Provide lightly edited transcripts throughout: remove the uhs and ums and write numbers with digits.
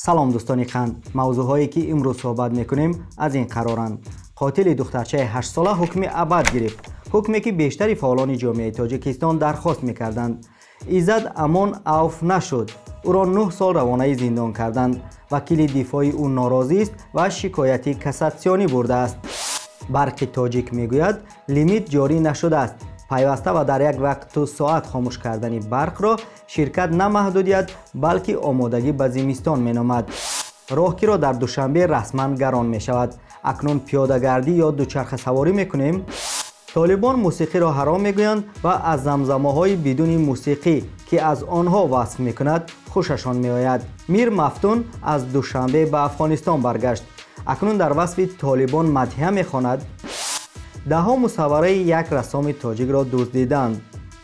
Салом дӯстони қанд. Мавзӯъҳое ки имрӯз суҳбат мекунем аз ин қароранд. Қотили духтарчаи 8-сола ҳукми абад гирифт. Ҳукме ки бештари фаъолони ҷомеаи Тоҷикистон дархост мекарданд. Иззат Амон авф нашуд. Ӯро 9 сол равонаи зиндон карданд. Вакили дифои ӯ норозист ва шикояти кассатсионӣ бурдааст. Барқи Тоҷик мегӯяд, лимит ҷорӣ нашудааст. Пайваста ва дар як вақту соат хомӯш кардани барқро ширкат на маҳдудият, балки омодагӣ ба зимистон меномад. Роҳкиро дар Душанбе расман гарон мешавад. Акнун пиёдагардӣ ё дучархасаворӣ мекунем? Толибон мусиқиро ҳаром мегӯянд ва аз замзамаҳои бидуни мусиқӣ, ки аз онҳо васф мекунад, хушашон меояд. Мир Мафтун аз Душанбе ба Афғонистон баргашт. Акнун дар васфи Толибон мадҳия мехонад. Даҳҳо мусаввараи як рассоми тоҷикро дуздиданд.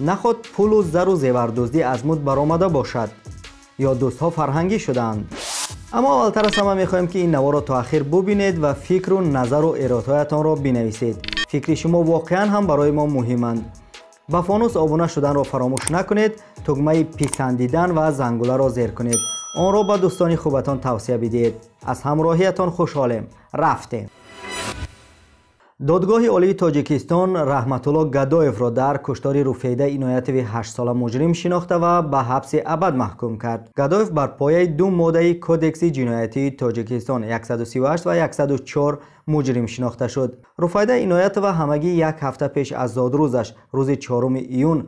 Наход пулу зару зевардуздӣ аз муд баромада бошад ё дӯстҳо фарҳангӣ шудаанд. Аммо аввалтар аз ҳама мехоҳем, ки ин наворро то ахир бубинед ва фикру назару эродҳоятонро бинависед. Фикри шумо воқеан ҳам барои мо муҳиманд. Ба Фонус обуна шуданро фаромӯш накунед, тугмаи писандидан ва зангуларо зер кунед. Онро ба дӯстони хубатон тавсия бидиҳед. Аз ҳамроҳиятон хушҳолем. Рафтем. Додгоҳи Олии Тоҷикистон Раҳматулло Гадоевро дар куштори Руфайда Иноятови 8-сола муҷрим шинохта ва ба ҳабси абад маҳкум кард. Гадоев бар пояи ду моддаи Кодекси ҷиноятии Тоҷикистон 138 ва 104 муҷрим шинохта шуд. Руфайда Иноятова ҳамагӣ як ҳафта пеш аз зодрӯзаш, рӯзи 4 июн,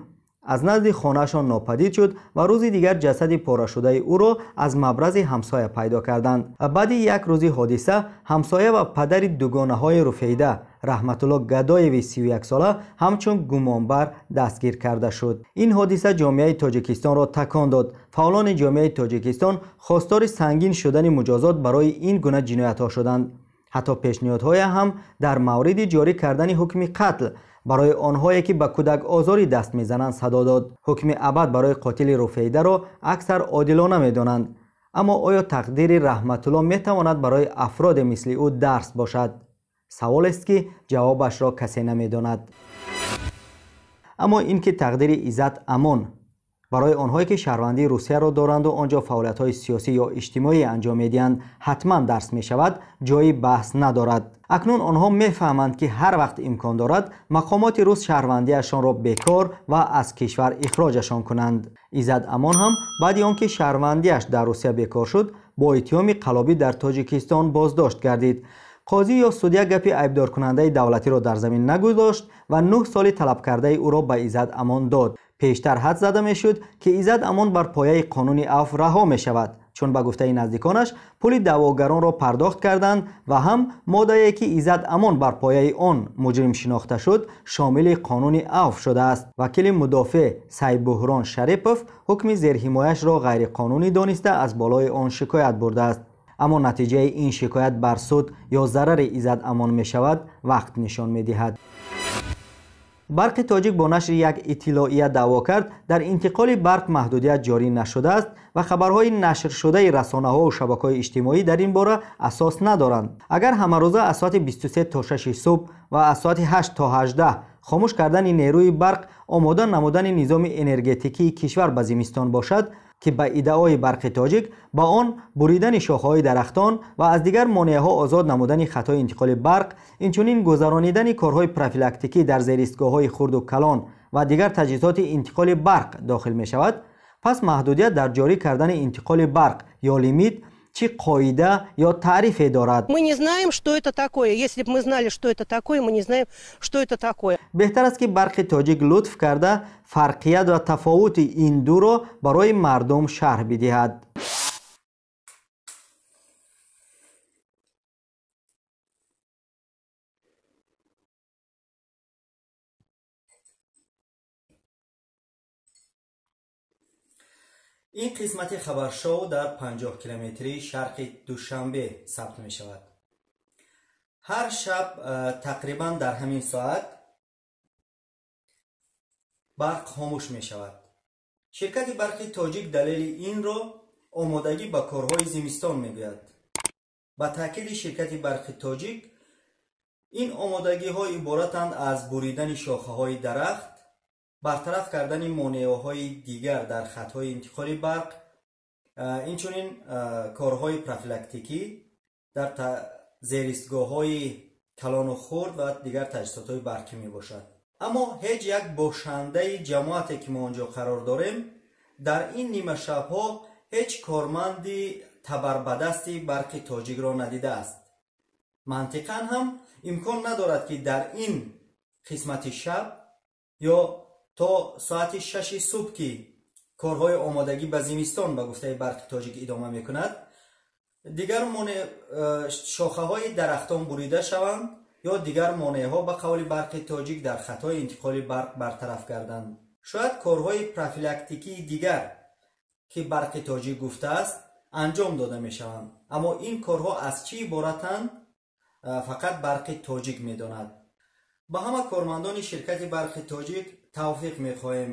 аз назди хонаашон нопадид шуд ва рӯзи дигар ҷасади порашудаи ӯро аз мабрази ҳамсоя пайдо карданд. Баъди як рӯзи ҳодиса ҳамсоя ва падари дугонаҳои Руфайда Раҳматулло Гадоеви 31-сола ҳамчун гумонбар дастгир карда шуд. Ин ҳодиса ҷомеаи Тоҷикистонро такон дод. Фаъолони ҷомеаи Тоҷикистон хостори сангин шудани муҷозот барои ин гуна ҷиноятҳо шуданд. Ҳатто пешниҳодҳое ҳам дар мавриди ҷорӣ кардани ҳукми қатл барои онҳое ки ба кӯдак озорӣ даст мезананд садо дод. Ҳукми абад барои қотили Руфайдаро аксар одилона медонанд. Аммо оё тақдири Раҳматулло метавонад барои афроде мисли ӯ дарс бошад? Саволест ки ҷавобашро касе намедонад. Аммо ин ки тақдири Иззат Амон барои онҳое ки шаҳрвандии Русияро доранду он ҷо фаъолиятҳои сиёсӣ ё иҷтимоӣ анҷом медиҳанд, ҳатман дарс мешавад, ҷои баҳс надорад. Акнун онҳо мефаҳманд, ки ҳар вақт имкон дорад, мақомоти рус шаҳрвандиашонро бекор ва аз кишвар ихроҷашон кунанд. Иззат Амон ҳам баъди он ки шаҳрвандиаш дар Русия бекор шуд, бо иттиҳоми қаллобӣ дар Тоҷикистон боздошт гардид. Қозӣ ё судя гапи айбдоркунандаи давлатиро дар замин нагузошт ва 9 соли талабкардаи ӯро ба Иззат Амон дод. Пештар ҳад зада мешуд, ки Иззат Амон бар пояи қонуни авф раҳо мешавад, чун ба гуфтаи наздиконаш пули даъвогаронро пардохт карданд ва ҳам моддае ки Иззат Амон бар пояи он муҷрим шинохта шуд, шомили қонуни авф шудааст. Вакили мудофеъ Сайбуҳрон Шарипов ҳукми зерҳимояшро ғайриқонунӣ дониста аз болои он шикоят бурдааст. Аммо натиҷаи ин шикоят бар суд ё зарари Иззат Амон мешавад, вақт нишон медиҳад. Барқи Тоҷик бо нашри як иттилоия даъво кард, дар интиқоли барқ маҳдудият ҷорӣ нашудааст ва хабарҳои нашршудаи расонаҳо ва шабакаҳои иҷтимоӣ дар ин бора асос надоранд. Агар ҳамарӯза аз соати 23 то 6 субҳ ва аз соати 8 то 18 хомӯш кардани нерӯи барқ омода намудани низоми энергетикии кишвар ба зимистон бошад, ки ба иддаои Барқи Тоҷик ба он буридани шохаҳои дарахтон ва аз дигар монеаҳо озод намудани хатҳои интиқоли барқ, инчунин гузаронидани корҳои профилактикӣ дар зеристгоҳҳои хурду калон ва дигар таҷҳизоти интиқоли барқ дохил мешавад, пас маҳдудият дар ҷорӣ кардани интиқоли барқ ё лимит чӣ қоида ё таърифе дорад? Мы не знаем, что это такое. Если бы мы знали, что это такое, мы не знаем, что это такое. Беҳтар аст, ки Барқи Тоҷик лутф карда фарқият ва тафовути ин дуро барои мардум шарҳ бидиҳад. Ин қисмати хабаршоу дар 50 километрии шарқи Душанбе сабт мешавад. Ҳар шаб тақрибан дар ҳамин соат барқ хомӯш мешавад. Ширкати Барқи Тоҷик далели инро омодагӣ ба корҳои зимистон мегӯяд. Ба таъкиди ширкати Барқи Тоҷик, ин омодагиҳо иборатанд аз буридани шохаҳои дарахт, бартараф кардани монеаҳои дигар дар хатҳои интиқоли барқ, Инчунин корҳои профилактикӣ дар зеристгоҳҳои калону хурд ва дигар таҷҳизотҳои барқӣ мебошад. Аммо ҳеҷ як бошандаи ҷамоате ки мо он ҷо қарор дорем, дар ин нимашабҳо ҳеҷ корманди табарбадасти Барқи Тоҷикро надидааст. Мантиқан ҳам имкон надорад, ки дар ин қисмати шаб ё то соати 6 субҳ, ки корҳои омодагӣ ба зимистон ба гуфтаи Барқи Тоҷик идома мекунад, дигар шохаҳои дарахтон бурида шаванд ё дигар монеаҳо ба қавли Барқи Тоҷик дар хатҳои интиқоли барқ бартараф гарданд. Шояд корҳои профилактикии дигар, ки Барқи Тоҷик гуфтааст, анҷом дода мешаванд, аммо ин корҳо аз чӣ иборатанд, фақат Барқи Тоҷик медонад. Ба ҳама кормандони ширкати Барқи Тоҷик тавфиқ мехоҳем,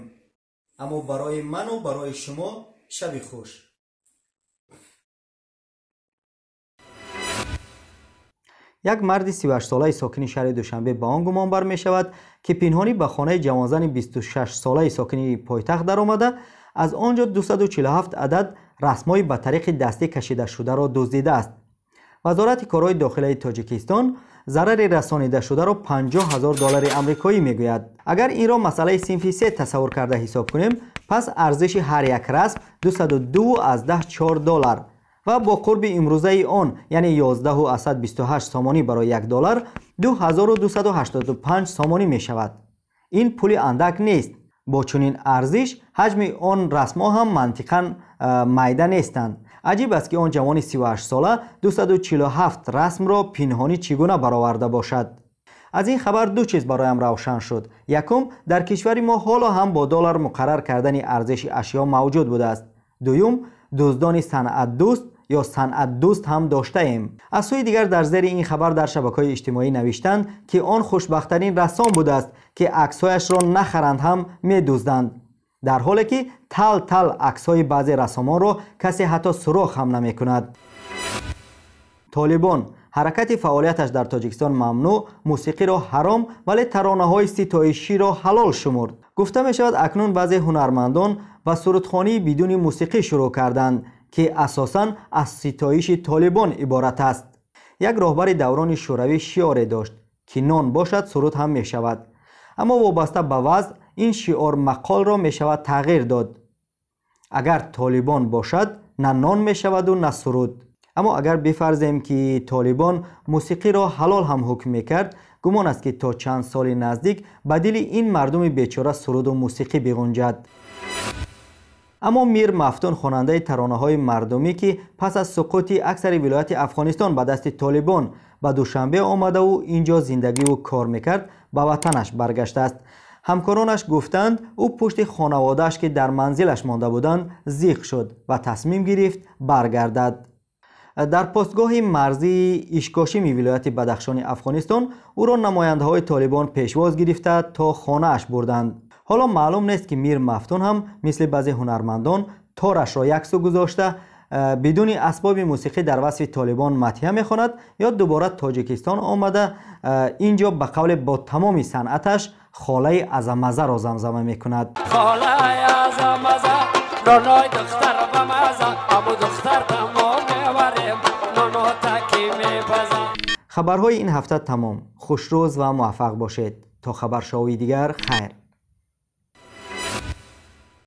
аммо барои ману барои шумо шаби хуш. Як марди 38-солаи сокини шаҳри Душанбе ба он гумон бар мешавад, ки пинҳонӣ ба хонаи ҷавонзани 26-солаи сокини пойтахт даромада, аз он ҷо 247 адад расмҳои ба тариқи дастӣ кашидашударо дуздидааст. Вазорати корҳои дохилаи Тоҷикистон зарари расонидашударо 50 000 доллари амрикоӣ мегӯяд. Агар инро масъалаи синфи се тасаввур карда ҳисоб кунем, пас арзиши ҳар як расм 202,4 доллар ва бо қурби имрӯзаи он, яъне 11,28 сомонӣ барои 1 доллар, 2285 сомонӣ мешавад. Ин пули андак нест. Бо чунин арзиш ҳаҷми он расмҳо ҳам мантиқан майда нестанд. Аҷиб аст, ки он ҷавони 38-сола 247 расмро пинҳонӣ чӣ гуна бароварда бошад. Аз ин хабар ду чиз бароям равшан шуд. Якум, дар кишвари мо ҳоло ҳам бо доллар муқаррар кардани арзиши ашё мавҷуд будааст. Дуюм, дуздони санъатдӯст ё санъатдӯст ҳам доштаем. Аз сӯи дигар, дар зери ин хабар дар шабакаҳои иҷтимоӣ навиштанд, ки он хушбахттарин рассом будааст, ки аксҳояшро нахаранд ҳам медузданд, дар ҳоле ки тал-тал аксҳои баъзе рассомонро касе ҳатто суроғ ҳам намекунад. Толибон ҳаракати фаъолияташ дар Тоҷикистон мамнӯъ, мусиқиро ҳаром, вале таронаҳои ситоиширо ҳалол шумурд. Гуфта мешавад, акнун баъзе ҳунармандон ба сурудхонии бидуни мусиқӣ шурӯъ карданд, ки асосан аз ситоиши Толибон иборат аст. Як роҳбари даврони шӯравӣ шиоре дошт, ки нон бошад, суруд ҳам мешавад. Аммо вобаста ба вазъ ин шиор мақолро мешавад тағйир дод. Агар Толибон бошад, на нон мешаваду на суруд. Аммо агар бифарзем, ки Толибон мусиқиро ҳалол ҳам ҳукм мекард, гумон аст, ки то чанд соли наздик ба дили ин мардуми бечора суруду мусиқӣ биғунҷад. Аммо Мир Мафтун, хонандаи таронаҳои мардумӣ, ки пас аз суқути аксари вилояти Афғонистон ба дасти Толибон ба Душанбе омадаву ин ҷо зиндагиву кор мекард, ба ватанаш баргаштааст. Ҳамкоронаш гуфтанд, ӯ пушти хонаводааш, ки дар манзилаш монда буданд, зиқ шуд ва тасмим гирифт баргардад. Дар постгоҳи марзии Ишкошими вилояти Бадахшони Афғонистон ӯро намояндаҳои Толибон пешвоз гирифта то хонааш бурданд. Ҳоло маълум нест, ки Мир Мафтун ҳам мисли баъзе ҳунармандон торашро яксӯ гузошта, бидуни асбоби мусиқӣ дар васфи Толибон мадҳия мехонад ё дубора Тоҷикистон омада ин ҷо ба қавле бо тамоми санъаташ холаи азамазаро замзама мекунад. Хабарҳои ин ҳафта тамом. Хушрӯз ва муваффақ бошед. То хабаршавии дигар, хайр.